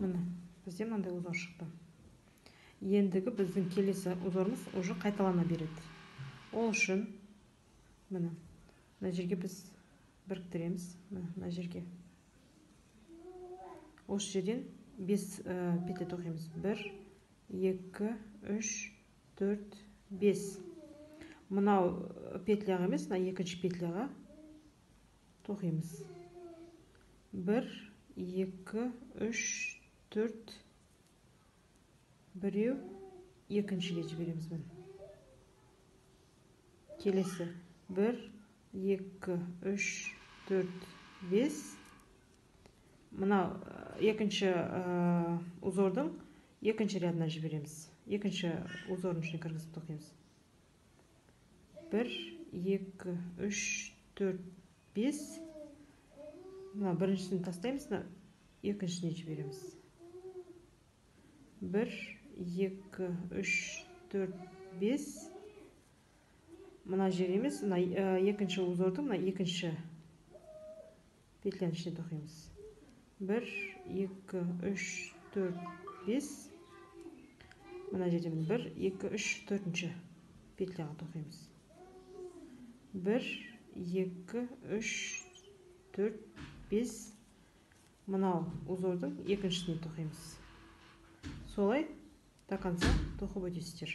Міне, бізде мынандай узор шықты. Ендігі біздің келесі узорымыз уже қайталана береді. Ол үшін міне мына жерге біз біріктіреміз. Міне мына жерге. Осы жерден 5 петля тоқимыз. 1, 2, 3, 4, 5. Мынау петляға емес, мына екінші петляға тоқимыз. 1, 2, 3, 4, біреу, екіншіге жібереміз міне. Келесі 1, 2, 3, 4, 5. Мынау екінші узордың екінші рядына жібереміз. Екінші узордың ішіне кіргізіп тоқимыз. 1, 2, 3, 4, 5. Мына біріншісін тастаймыз, мына екіншісіне жібереміз. 1, 2, 3, 4, 5. Мына жер емес, мына екінші узордың мына екінші петляның ішіне тоқимыз. 1, 2, 3, 4, 5. Мына жерден 1, 2, 3, төртінші петляға тоқимыз. 1, 2, 3, 4, 5. Мынау узордың екіншісіне тоқимыз. Солай до конца тоқып өтесіздер.